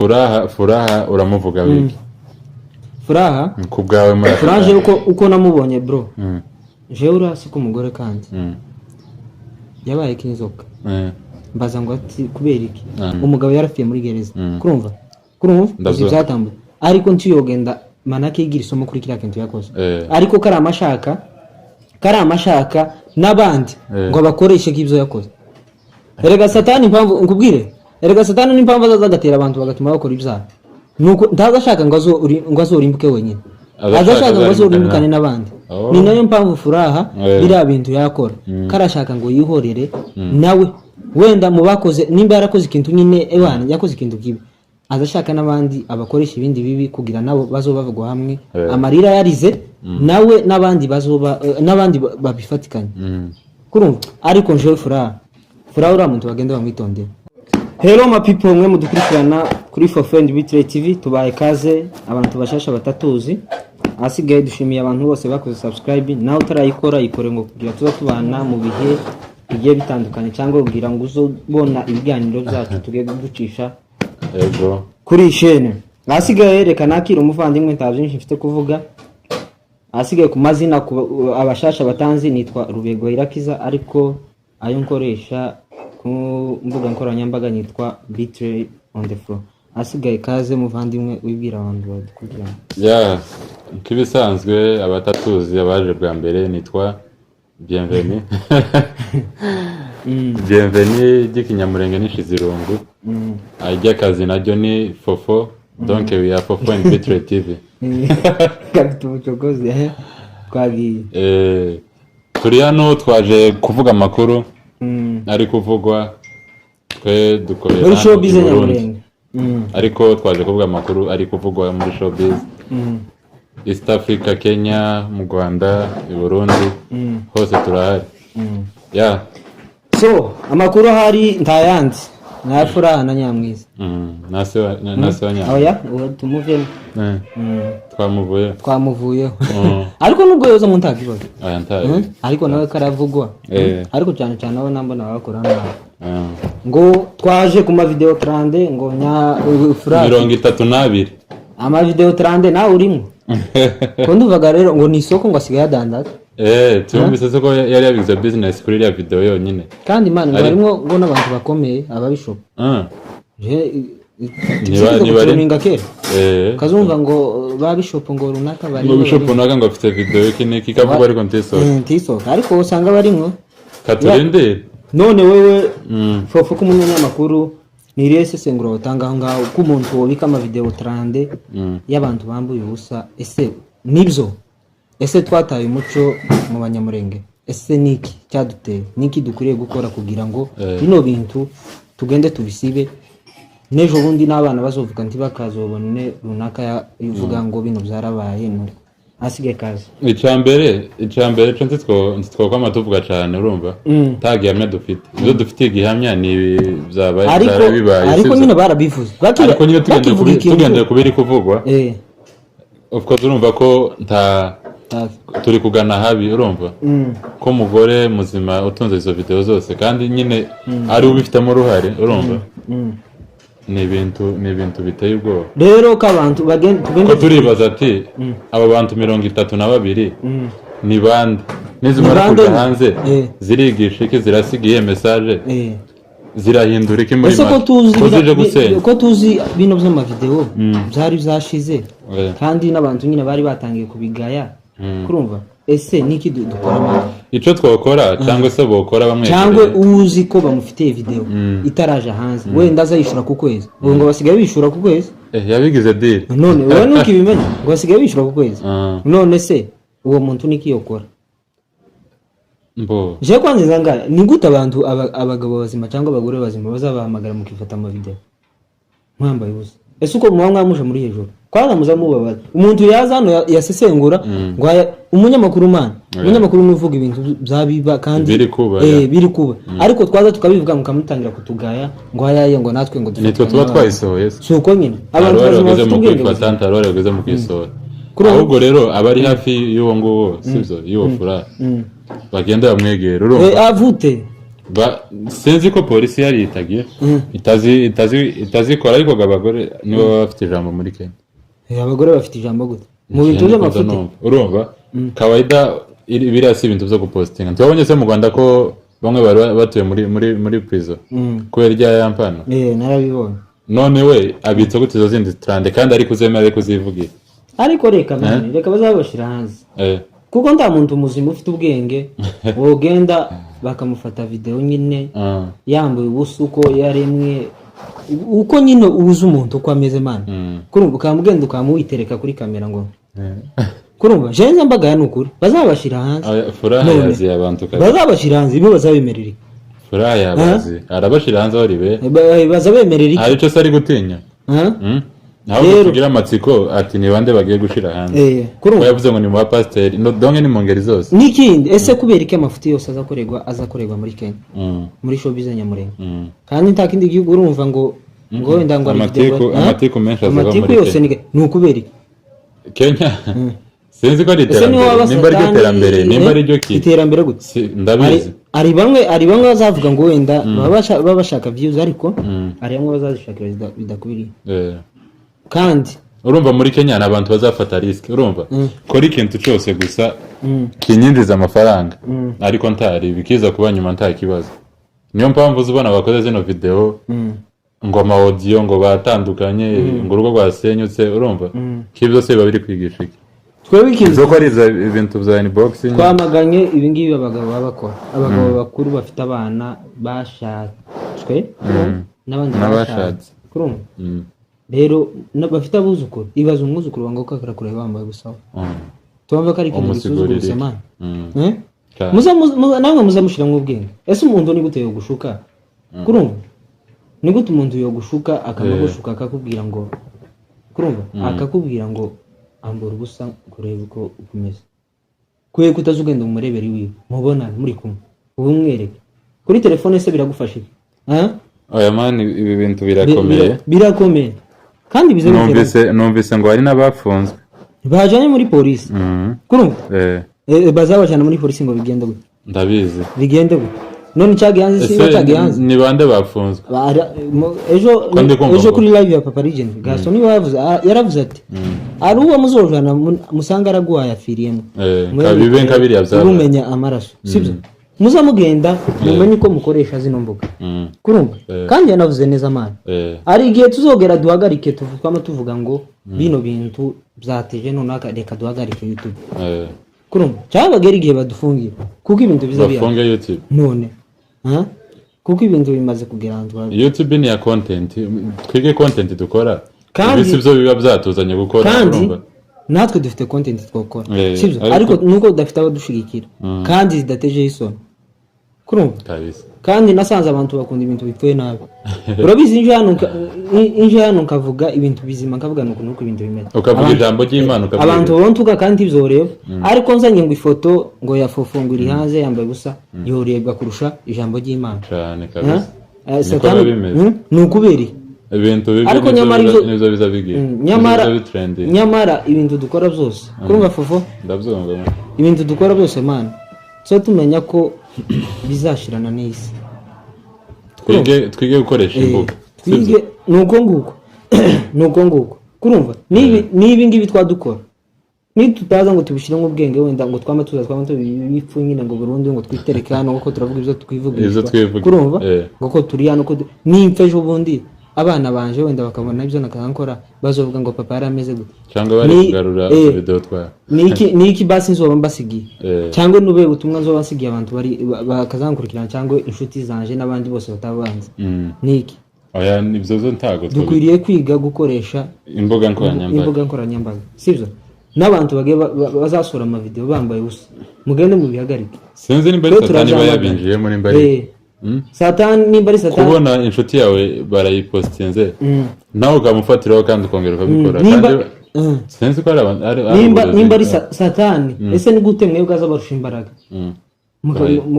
Furaha, Furaha uramuvuga wiki? Furaha? Ku bwawe muri aka Furaha kanya. uko namubonye, bro, jewe urasi ko umugore kandi yabaye k'inzoka. Mbaza ngo ati kubera iki? Umugabo yarapfuye muri gereza. Kurumva uzi Ndavyumva. byatambutse, ariko ntiyogenda manake yigira isomo kuri kiriya kintu yakoze. Ariko kari amashaka n'abandi ngo abakoreshe k'ibyo yakoze. Erega Satani, impamvu nkubwire, erega Satani n'impamvu azaza agatera abantu bagatuma bakora ibyaha, nuko ntaza ashaka ngo azorimbuke wenyine. Aza aza ashaka ashaka ngo azorimbukane azorimbukane n'abandi. Oh. Ni nayo mpamvu Furaha biriya bintu yakora, karashaka ngo yihorere nawe wenda mu bakoze, nimba yarakoze ikintu nyine, ewana yakoze ikintu kibi, aza ashaka n'abandi abakoresha ibindi bibi kugira nabo bazoba bavugwa hamwe amarira yarize nawe n'abandi bazoba n'abandi babifatikanye. Kurumva, ariko njewe Furaha uriya muntu bagenda bamwitondera. Hello my people, mwe mudukurikirana kuri Fofo and Bitre TV, tubaye kaze abantu bashasha batatuzi. Ahasigaye dushimiye abantu bose bakoze subscribe. Nawe utarayikora, yikore ngo kugira tuza tubana mu bihe bigiye bitandukanye, cyangwa kugira ngo uzobona ibiganiro byacu tugiye ducisha kuri iyi shene. Ahasigaye reka nakira umuvandimwe, nta byinshi mfite kuvuga. Ahasigaye ku mazina, ku abashasha batanzi, nitwa Rubego Irakiza, ariko ayo nkoresha ku mbuga nkoranyambaga nitwa Bitre on the floor. Ahasigaye kaze muvandimwe, wibwira abantu badukurikirana. Ya, nk'ibisanzwe, abatatuzi, abaje bwa mbere, nitwa Bienveni. Bienveni ry'ikinyamurenge ni Shizirungu, iry'akazi naryo ni Fofo. Donc we are Fofo and Bitre TV. Gafite ubucokozi, twagiye. Turi hano twaje kuvuga amakuru ari kuvugwa. Twe dukorera muri hano showbiz i Burundi. Nyamurenge. Ariko twaje kuvuga amakuru ari kuvugwa muri showbiz East Africa, Kenya, mu Rwanda, i Burundi, hose turahari ya. So amakuru ahari ntayandi, ni Furaha na Nyamwiza. Nase wa Nyamwiza. Oya, uwo tumuvemo. Twamuvuye. Twamuvuyeho, ariko nubwo yoza mu nta kibazo. Aya ntayo. Ariko nawe karavugwa. Ariko cyane cyane abo nambona bakora nabi. Ngo twaje ku mavideo trende ngo nya Furaha 32. Amavideo trende nawe urimo ko nduvaga rero ngo ni isoko, ngo asigaye adandaza. Tumvise se ko yari yabigize business kuri iriya video yonyine. Kandi Imana ngo harimo ngo n'abantu bakomeye, ababishopu. Niba Niba kera kazumva ngo ba bishop ngo runaka ngo barimo. Bishop runaka ngo afite video iki n'iki kavugwa, ariko ntisohoke. Ntisohoke, ariko usanga barimwo. Katurindire. None wewe Fofo, ko umunyamakuru, ni irihe sesengura watanga aho ngaho ko umuntu wobika amavideo trende y'abantu bambuye ubusa? Ese nibyo? Ese twataye umuco mu Banyamurenge? Ese niki cyaduteye? Niki dukwiriye gukora kugira ngo bino bintu tugende tubisibe, n'ejo bundi n'abana bazovuga ntibakazobone runaka ivuga ngo bino byarabaye? Nuko hasigaye kazi. Icambere co ntitwokwama tuvuga cane, urumva nta gihamya dufite. Ibyo dufitiye igihamya ni ibi vyabaye, ariko vyaraye bibaye, ariko sivyo? Nyine barabivuze. Ariko nyine tugendeye bakivuga ikintu tugendeye ku biri kuvugwa, of course urumva ko nta turi kugana habi, urumva ko umugore muzima utunze izo video zose kandi nyine ari ubifitemo uruhare, urumva ni ibintu biteye ubwoba. Rero ko abantu bagenda ko tugende turibaza ati abo bantu 32 ni bande? Nizimara Ni bande? kuja hanze zirigisha iki? Zirasiga iyihe message? Zirahindura iki muri Ese ko make? tuzi Ko zije gusenya? Ko tuzi bino by'amavideo byari byashize kandi n'abantu nyine bari batangiye kubigaya, kurumva, ese niki dukora mama? Ico twokora cyangwa se bokora Cyangwa bamwegereye uzi ko bamufitiye video itaraje hanze, wenda azayishura ku kwezi. Ubu ngo basigaye bishura ku kwezi. Yabigize deal. None wowe ntukibimenya ngo basigaye bishura ku kwezi? Ah. None se uwo muntu niki yokora? Mbo Je kwanza ngaya, ni gute abantu abagabo bazima cyangwa abagore bazima bazabahamagara mukifata amavideo mwambaye ubusa? Ese uko muba mwamuje muri hejuru kwanza muza mubabaza umuntu yaza hano yasesengura ngo umunyamakuru mana, umunyamakuru nuvuga ibintu byabiba kandi Biri kuba, ya. Biri kuba, ariko twaza tukabivuga mukamutangira kutugaya ngo ayaye, ngo natwe ngo Nitwe tuba dufatanya n'abandi. twayisohoye se? Si uko nyine Nta abantu ruhare bazima bageze bafite mu ubwenge kwifata, buzima. nta ruhare bageze mu kwisohora. Kuri ubu- Ahubwo rero abari hafi y'uwo nguwo, sibyo, y'uwo Furaha, bagenda bamwegera, urumva Avute Sinzi ko polisi yari itagiye itazikora, ariko ngo abagore nibo baba bafite ijambo muri Kenya. Abagore bafite ijambo gute mu bintu by'amafuti? Numva. Urumva kawaida biriya si ibintu byo gupostinga. Tubabonye se mu Rwanda ko bamwe bari batuye muri prison kubera irya Yampano? Eh, narabibonye. None we abitse gute izo zindi trend kandi ari kuzemera, ari kuzivugira? Ariko reka man, reka bazabashyira hanze, kuko nta muntu muzima ufite ubwenge wogenda bakamufata video nyine yambaye ubusa uko yaremwe, uko nyine ubuze umuntu uko ameze, man. Kurumva ukamugenda ukamuwitereka kuri kamera ngo kurumva jenze mbagaya, ni ukuri bazabashyira hanze. Aya, Furaha None. yaziye abantu kabisa. Bazabashyira hanze, ibo bazabemerera iki? Furaha yabazi, arabashyira hanze aho ribera. Bazabemerera iki? Hari icyo se ari gutinya? Ha? Ahubwo Rero- tugira amatsiko ati ni bande bagiye gushira hanze? Eh, ko kurumva yavuze ngo ni mu bapasiteri, no donke ni mu ngeri zose. N'ikindi, ese kubera iki amafuti yose azakorerwa muri Kenya, muri showbiz Nyamurenge, kandi nta kindi gihugu urumva ngo wenda ngo ari Amatiku- video, ha? Amatiku menshi azava Amatiku muri yose Kenya. ni ukubera iki? Kenya sinzi ko ari Ese niho iterambere, waba nimba ari ryo Satani, terambere, nimba ari ryo ki iterambere gute? Ndabizi. Hari bamwe bazavuga ngo wenda baba bashaka views, ariko hari bamwe bazazishakira bidakwiriye. Kandi Urumva muri Kenya ni abantu bazafata risk, urumva, kora ikintu cyose gusa kinyinjiza amafaranga, ariko ntari bikiza kuba nyuma, nta kibazo. Niyo mpamvu uza ubona bakoze zino video ngo ama audio ngo batandukanye, ngo urugo rwasenyutse, urumva ko ibyo byose biba biri kwigisha iki? Twebwe ikintu Izo ko ari ibintu bya inbox nyine. Twamaganye ibi ngibi abagabo baba bakora, abagabo bakuru bafite abana bashatswe n'abandi N'abashatse. bashatse, kurumva rero bafite abuzukuru. Ibaza umwuzukuru wange ko akarakureba wambaye ubusa, tumva ko ari ikintu Umusigurira gisuzuguritse iki? man. Eh? Cyane. Namwe muza mushyiramo ubwenge. Ese umuntu ni gute yogushuka? Kurumva ni gute umuntu yogushuka, akanagushuka, akakubwira ngo, kurumva, akakubwira ngo ambura ubusa kureba uko ukomeza, kubera ko utazi ugenda umurebera iwiwe, mubonane muri kumwe, ubu umwereke kuri telefone se biragufasha iki? Ah? Oya man, ibi bintu birakomeye. Birakomeye kandi bize bitera Numvise ngo hari n'abafunzwe. Bajanye muri polisi, kurumva. Bazabajana muri polisi ngo bigende gute? Ndabizi. Bigende gute? None cyagiye hanze, si Ese cyagiye hanze. ni bande bafunzwe? Ejo Ko ndi kumva ejo ngo- kuri live ya Papa Legend, Gaston niwe yavuze, yaravuze ati ari uwo muzojana musanga araguhaye afiriyemo. Kabibe nka biriya byabaye. Umenya amaraso sibyo, muzamugenda mumenye uko mukoresha zino mbuga, kurumva. Kandi yanavuze neza, man. Hari igihe tuzogera duhagarike, twama tuvuga ngo bino bintu byateje, noneho reka duhagarike YouTube, kurumva, cyangwa bagera igihe badufungira kuko ibintu biza bihari. Bafunge YouTube. None ha? Kuko ibintu bimaze kugera ahantu habi. YouTube ni ya content, twige content dukora. Kandi- Ibi si byo biba byatuzanye gukora, Kandi urumva? natwe dufite content twakora, sibyo? Ariko- Ariko nuko tudafite abadushigikira kandi zidatejeho isoni, kurumva. Kabisa. Kandi nasanze abantu bakunda ibintu bipfuye nabi. Urabizi, inje hano nkavuga ibintu bizima, nkavuga nuko nuko ibintu bimeze. Ukavuga ijambo ry'Imana, ukavuga Abantu bontuka kandi ibyoreba, ariko nzanye ngo ifoto ngo ya Fofo ngo iri hanze yambaye ubusa, yorebwa kurusha ijambo ry'Imana. Cyane kabisa. Eh, Niko Satani- biba bimeze. Ni ukubera iki? Ibintu bibi Ariko nivyo nyamara nivyo biza bigira Nyamara nivyo biza bitrending. Nyamara ibintu dukora byose, kurumva Fofo, Ndabyumva, man. ibintu dukora byose, man, tuba tumenya ko bizashirana n'isi. Twige gukoresha imbuga. Twige, ni uko nguko, ni uko nguko, kurumva. N'ibi ngibi twadukora nitutaza ngo tubishyiremo ubwenge, wenda ngo twama tuza twama tubipfu nyine ngo burundu ngo twitereke hano kuko turavuga ibyo twivugisha. Ibyo twivuga. Kurumva, ngo ko turi hano ko nimpfa ejo bundi abana banje wenda bakabona ibyo nakankora, bazovuga ngo papa yari ameze gute? Cyangwa bari kugarura video twa Niki basi nzoba mbasigiye? Cyangwa nube ubutumwa nzoba nsigiye abantu bari bakazankurikirana, cyangwa inshuti zanje n'abandi bose batabanze, niki? Oya, nibyo zo ntago Dukwiriye kwiga gukoresha imbuga nkoranyambaga. Imbuga nkoranyambaga, sibyo? N'abantu bagiye bazasura amavideo bambaye ubusa, mugende mubihagarike. Sinzi nimba ari Rero Satani iba turazamagana. yabinjiyemo, nimba ari Satani, nimba ari Satani. Kubona inshuti yawe barayipostinze, nawe ukamufatiraho kandi ukongera ukabikora. Nimba Kandi sinzi ko ari abantu ari nimba uburozi. Nimba ari Satani, ese ni gute mwebwe azabarusha imbaraga?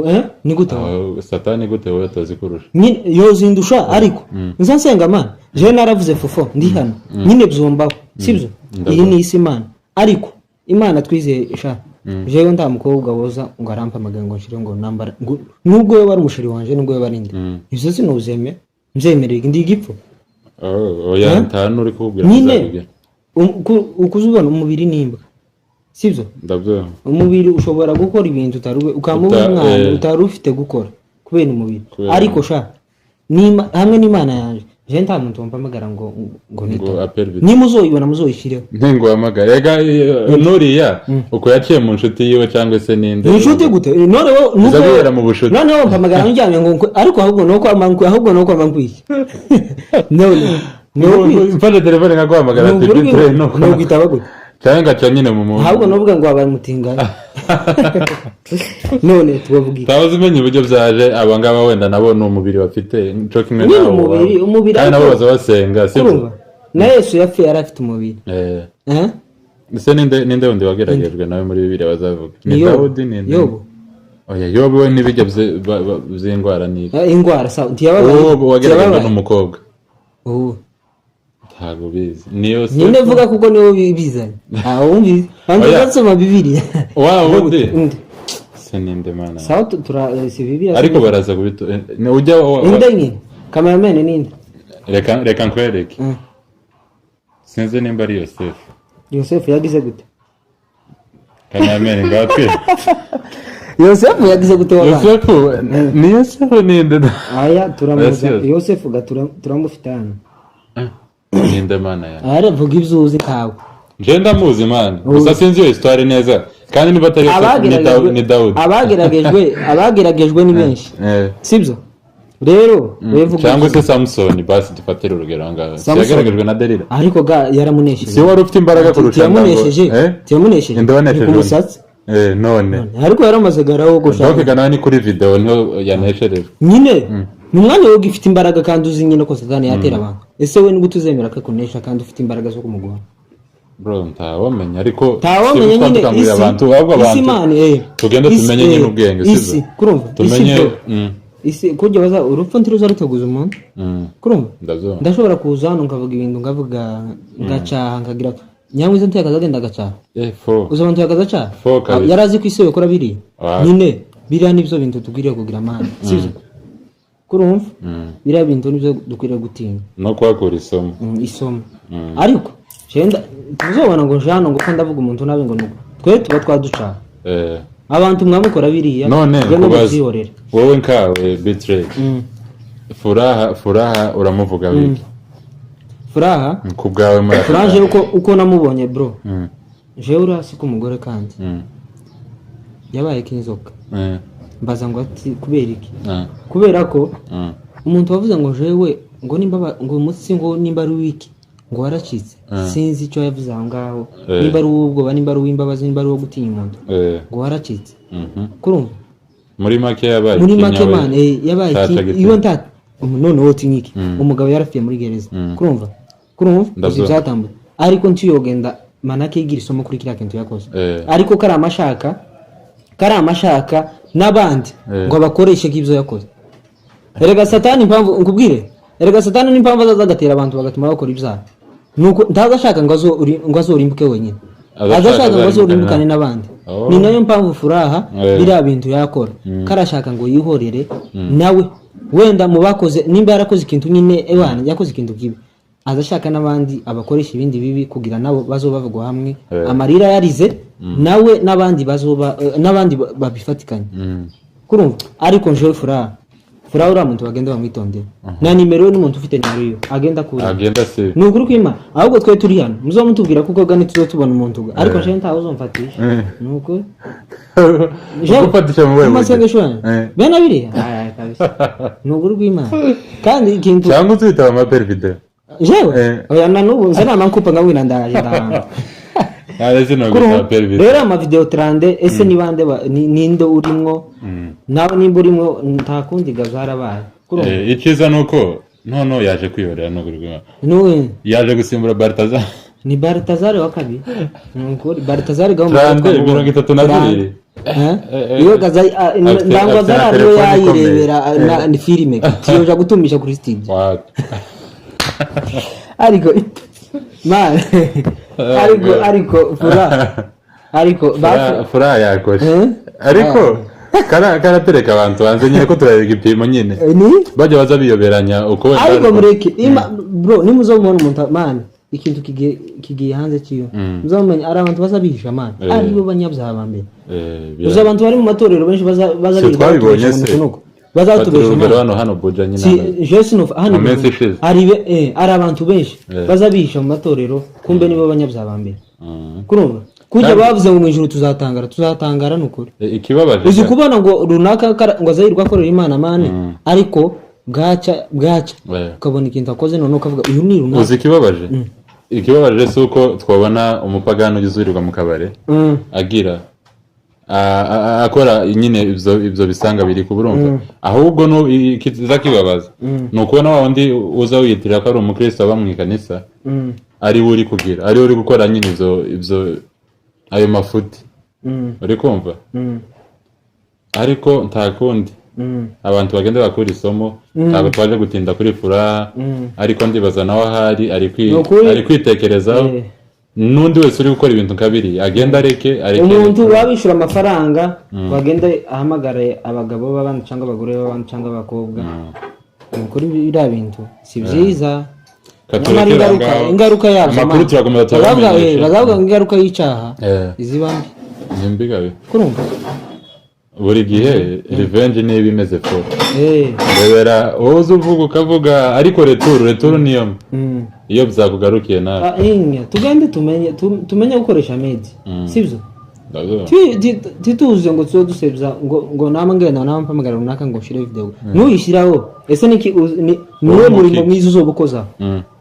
Oya. Ni gute aho? Satani gute wowe atazi kurusha? Nyine yozindusha, ariko nza nsenga mana. Jewe naravuze, Fofo, ndi hano nyine byombaho, sibyo? Ndabona. Iyi ni isi, Imana, ariko Imana twizeye sha. Jewe nta mukobwa woza ngo arampamagara ngo nshire ngo nambara ngo, nubwo yoba ari umusheri wanje, nubwo yoba ari nde, ivyo sinuzeme mvyemereye, ndi igipfu. Oh, oya, nta n'uri kukubwira Nyine kuzabigira. Ukuze ubona umubiri n'imbwa, sibyo? Ndabyumva. Umubiri ushobora gukora ibintu utari ukamuba umwana utari ufite gukora kubera umubiri. Ariko sha hamwe n'Imana yanje, je nta muntu wampamagara ngo ngo nitabe. Appel video. Niba uzoyibona muzoyishireho. Ntinguhamagara ega nuriya uko yaciye mu nshuti yiwe cyangwa se ninde? Ni inshuti gute? None wowe Biza guhera mu bushuti. Noneho mpamagara njyamye ngo ariko ahubwo nuko amankwi, ahubwo nuko amankwi none nuko Mfashe telefone nkaguhamagara ati "Bitre", nuko nukwitaba gute? Cyangwa ngaca nyine mu muntu. Ahubwo nuvuga ngo wabaye umutinganyi, none tubavuga iki? Utabazi umenya uburyo byaje, aba ngaba wenda nabo ni umubiri bafite cyo kimwe Nyine nawe. umubiri kandi nabo ariko- baza basenga, sibyo? Urumva na Yesu yapfuye yari afite umubiri. Eh? Ese ninde wundi wageragejwe nawe muri Bibiliya bazavuga ni Ni Yobu. Dawudi, ninde? Yobu. Oya, Yobu we n'ibijya by'indwara ni Indwara sawa, ntiyababaye. Yobu wageragejwe Ntiyababaye. n'umukobwa. Ubu Ntabwo bizi niyo se. Nyine vuga kuko niwe bizanye, ah, wumvise banza Oya. basoma Bibiliya. Wa wundi Undi. se ninde, mana? Sawa, tura si Bibiliya. Ariko baraza kubito ni ujya Inde nyine cameraman ninde? Reka nkwereke. Sinzi nimba ari Yosefu. Yosefu yagize gute? Cameraman, ngatwe. Yosefu yagize gute wabana? Yosefu ni Yosefu ninde? Aya turamuza. Oya, si Yosefu. Yosefu ga turamufite hano. Ninde, mana ya? Aya vuga ibyo uzi ntawe. Nje ndamuzi, mana, gusa sinzi iyo histoire neza, kandi niba atari Yosefu ni ni Dawudi. Abageragejwe ni benshi, sibyo? Rero wewe vuga. Cyangwa se Samusoni, basi dufatire urugero aho ngaho. Samusoni. Yageragejwe na Delila. Ariko ga yaramunesheje. Si wari ufite imbaraga kurusha Ndambo? Tiyamunesheje. Eh? Tiyamunesheje. Inde wanesheje Ni ku undi? musatsi. None Ariko yaramaze garawogosha. Donc nawe ni kuri video niho yanesherejwe. Nyine ni umwanya wo ufite imbaraga kandi uzi nyine ko Satani yatera abantu. Ese we nigute uzemera ko akunesha kandi ufite imbaraga zo kumugwana? Bro, ntawamenya, ariko Ntawamenya si nyine dukangurira isi abantu, ahubwo isi abantu imana tugende isi, tumenye nyine ubwenge, isi sibyo? Kurumva isi Tumenye bro. Isi kurya baza urupfu ntiruza ruteguza umuntu. Kurumva Ndabyumva. ndashobora kuza hano nkavuga ibintu, nkavuga ngacaha, nkagira nyamwiza ntiyakaza agenda agacaha. Fo. Uzi abantu yakaza acaha. Fo kabisa. Yari azi ko isi yokora biriya. Nyine biriya nibyo bintu dukwiriye kugira amana, sibyo? Kurumva biriya bintu nibyo dukwiriye gutinya. No kuhakura isomo. Isomo. Ariko jenda tuzobona ngo jano ngo ko ndavuga umuntu nabi ngo nuko twe tuba twaducaha. Abantu mwamukora biriya, None twe nkubaze, mubyihorere. Wowe nkawe Bitre, Furaha uramuvuga wiki? Furaha? Ku bwawe muri aka Furaha kanya. uko namubonye, bro, jewe uriya si ko umugore kandi yabaye k'inzoka. Mbaza ngo ati kubera iki? Kubera ko umuntu wavuze ngo jewe ngo nimba ngo umutsi ngo nimba ari wiki ngo waracitse, sinzi icyo yavuze aho ngaho, nimba ari uw'ubwoba, nimba ari uw'imbabazi, nimba ari uwo gutinya umuntu, ngo waracitse. Kurumva Muri make yabaye muri ikinya make we. man, yabaye Taca giti. iwe nta none wowe utinya iki? Umugabo yarapfuye muri gereza. Kurumva uzi Ndabyumva. ibyatambutse, ariko ntiyogenda manake yigira isomo kuri kiriya kintu yakoze. Ariko kari amashaka n'abandi ngo abakoreshe nk'ibyo yakoze. Erega Satani, impamvu nkubwire, erega Satani n'impamvu azaza agatera abantu bagatuma bakora ibyaha nuko ntaza ashaka ngo ngo azorimbuke wenyine. Aza aza ashaka ashaka ngo azarimbukane azorimbukane n'abandi. Oh. Ni nayo mpamvu Furaha biriya bintu yakora karashaka ngo yihorere nawe wenda mu bakoze, nimba yarakoze ikintu nyine ewana yakoze ikintu kibi, aza ashaka n'abandi abakoresha ibindi bibi kugira nabo bazoba bavugwa hamwe amarira yarize nawe n'abandi bazoba n'abandi babifatikanye. Kurumva ariko njewe Furaha uriya muntu bagenda bamwitondera na nimero ye, n'umuntu ufite nimero ye agenda kure. Agenda si. Ni ukuri kw'Imana, ahubwo twe turi hano muzo mutubwira kuko gani tuzotubona umuntu ga, ariko njewe ntawe uzomfatisha, ni ukuri. Ugufatisha mu buhe buryo? Amasengesho yanyu bene biriya. Ay, kabisa, ni ukuri kw'Imana, kandi ikintu Cyangwa uzitaba ama video. Jewe oya, na n'ubu nza nama nkupa ngabwira ndaje ndahanga. Nta sinogutaba per video. Rero amavideo trande, ese ni bande ninde urimwo? Nawe nimba urimwo nta kundi ga zarabaye. Kurumva? Icyiza ni uko noneho yaje kwihorera n'ukuri kw'Imana. Nuwe Yaje gusimbura Baltazar. Ni Baltazar wa kabiri, ni ukuri Baltazar gahunda. Trande, 32. Iyo gaza ndangwa Afite na zara niyo telefone ikomeye. yayirebera ni filime tiyoja gutumisha kuri studio. What? Ariko man, ariko fura Ariko Furaha yakoshe. Eh? Ariko karatereka abantu hanze nyine, ko turareba igipimo nyine. Ni Bajya baza biyoberanya uko wenda. Ariko mureke bro, nimuzobona umuntu, man, ikintu kigiye hanze kiyo, muzamenya ari abantu baza bihisha, man, aribo banyabyaha ba mbere. Uzi abantu bari mu matorero benshi baza Si birirwa twabibonye batubesha ngo se? nuku nuku. Fatira Bazatubesha, urugero man. hano Buja nyine Si hano. je sinof hano Mu minsi ishize. ari abantu benshi baza bihisha mu matorero, kumbe nibo banyabyaha ba mbere. Kurumva kujya bavuze ngo mu ijuru tuzatangara, tuzatangara ni ukuri. Ikibabaje Uzi kubona ngo runaka ngo azahirwa akorera Imana, man, ariko bwaca bwaca ukabona ikintu akoze, none ukavuga uyu ni runaka. Uzi ikibabaje? Ikibabaje si uko twabona umupagani ugize uwirirwa mu kabare agira akora nyine ibyo bisanga biri kuburumva, ahubwo ikiza kibabaza ni ukubona wa wundi uza wiyitirira ko ari umukristo aba mu ikanisa, ari we uri kugira, ari we uri gukora nyine ibyo ayo mafuti. Uri kumva? Ariko nta kundi, abantu bagenda bakura isomo. Ntabwo twaje gutinda kuri Furaha, ariko ndibaza nawe ahari ari Ni ukuri. ari kwitekerezaho. N'undi wese uri gukora ibintu nka biriya agenda areke. Umuntu wabishyura amafaranga wagenda ahamagare abagabo b'abandi cyangwa abagore b'abandi cyangwa abakobwa, ni ukuri biriya bintu si byiza. Katurekere Nyamara ingaruka aho ngaho. ingaruka yabyo, Amakuru man. turakomeza Bazavuga, turabamenyesha. bazavuga ngo ingaruka y'icyaha iziba mbi. Ni mbi gabi. Kurumva. Buri gihe revenge niba imeze fo rebera wowe uza uvuga ukavuga, ariko retour niyo mbi. Iyo byakugarukiye nawe. Ah, inga tugende tumenye tumenye gukoresha media, sibyo? Ndabyumva. Tituze ngo tuzo dusebya ngo nama ngenda nama mpamagara runaka ngo nshire video, nuyishyiraho ese niki niwe Wowe murimo muki. mwiza uzoba ukoza?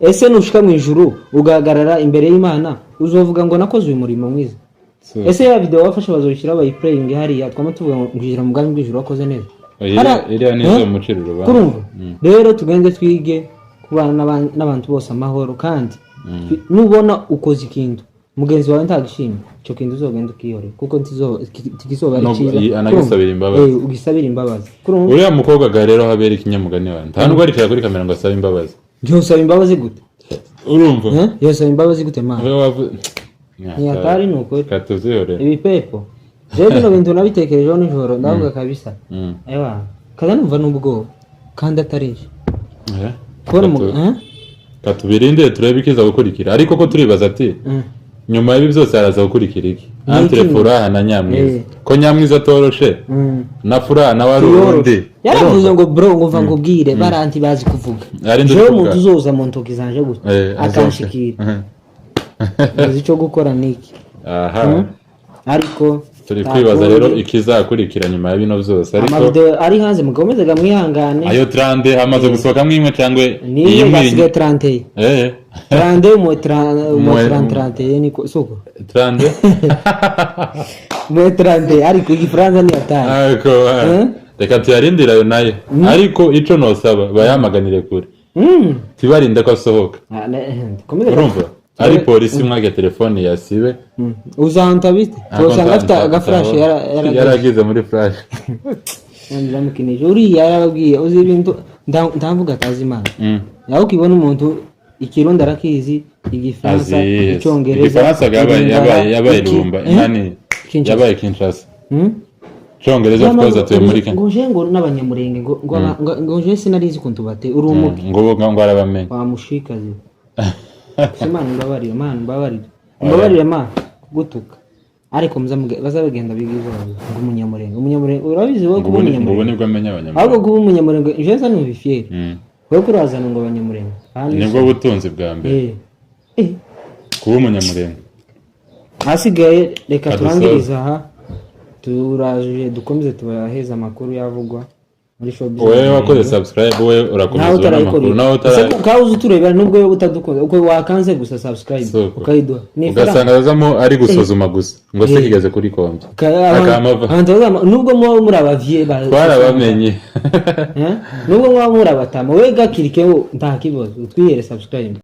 Ese nushika mu ijuru ugahagarara imbere y'Imana, uzovuga ngo nakoze uyu murimo mwiza? Ese ya video wafashe bazoyishyiraho bayiplayinge hariya, twama tuvuga ngo nginjira mu bwami bw'ijuru wakoze neza? Oya, iriya ni Eh? izo mucira urubanza. Kurumva rero, tugende twige kubana n'abantu bose amahoro, kandi nubona ukoze ikintu mugenzi wawe ntagishimye, icyo kintu uzogenda ukihorera, kuko tikizoba ari cyiza. Anagisabira imbabazi. Ugisabira imbabazi. Kurumva. Uriya mukobwa ga rero habera ikinyamugani wawe, nta nubwo aricara kuri kamera ngo asabe imbabazi. Yosaba imbabazi gute? Urumva? Eh? Yosaba imbabazi gute, man? Wowe Ntiyatari ni ukuri. Katuzihorera. Ibipepo rero bino bintu nabitekerejeho nijoro, ndavuga kabisa, ewa kaza numva n'ubwoba kandi atari ejo kubona eh? Katubirindire turebe ikiza gukurikira, ariko ko turibaza ati nyuma y'ibi byose haraza gukurikira iki Ni entre iki? Furaha na Nyamwiza? Ko Nyamwiza atoroshe, na Furaha nawe ari urundi. Yaravuze ngo bro, ngo mva ngubwire, baranti bazi kuvuga. Ari ndi Jewe kuvuga. umuntu uzoza mu ntoki zanje gutya akanshikira, uzi icyo gukora niki. Aha. Ariko Turi nta kwibaza kundi. rero ikizakurikira nyuma ya bino byose, ariko Amavideo ari hanze, mukomeze mwihangane. Ayo trente hamaze gusohokamo imwe cyangwa Niyo iyi basigaye 30. 30 mo 30 niko soko. 30. Mo 30, ariko igifaransa ni atari. Ariko reka tuyarindire ayo nayo, ariko ico nosaba, bayamaganire kure, tibarinde ko asohoka. Ah, komeze. Urumva ari polisi mwage telefone yasibe. Uzanta bite? Usanga afite agaflash yaragize muri flash. Yaramukinije uriya, yarababwiye uzi ibintu ndavuga atazi Imana. Nawe ukibona umuntu ikirundi arakizi, igifaransa, Azi icyongereza, igifaransa, yabaye ilingala, yabaye yabaye Rumba eh? nani. Kinshasa. Yabaye Kinshasa. Hmm? Cyongereza, of course, atuye muri Kenya. Ngo je ngo n'abanyamurenge ngo je sinarizi ukuntu bate uri umubi. Ngo arabamenye. Wamushikazi. Gusa Imana imbabarire, Imana imbabarire, imbabarire Mana kugutuka, ariko bazabagenda biga izo ngo umunyamurenge, umunyamurenge, urabizi wowe Ngo kuba ubu ngo ubu umunyamurenge nibwo amenya ahubwo abanyamurenge. Kuba umunyamurenge je nsa numva fier. Wowe kurazana ngo abanyamurenge. Kandi Nibwo butunzi bwa mbere kuba umunyamurenge. Ahasigaye reka Kadusoze. turangirize aha, turaje dukomeze tubaheze amakuru yavugwa muri showbiz. Wowe wakoze subscribe, wowe urakomeza Nawe ubona amakuru. utarayikora, Nawe utara ese kawe uzi uturebera nubwo wowe utadukunze, uko wakanze gusa subscribe Soko. ukayiduha ni ifaranga. Ugasanga azamo ari gusuzuma gusa ngo se kigeze kuri konti akamava. Abantu nubwo muba muri abavye Twarabamenye. Eh? Nubwo muba muri abatama, wowe gakirikeho nta kibazo, utwihere subscribe.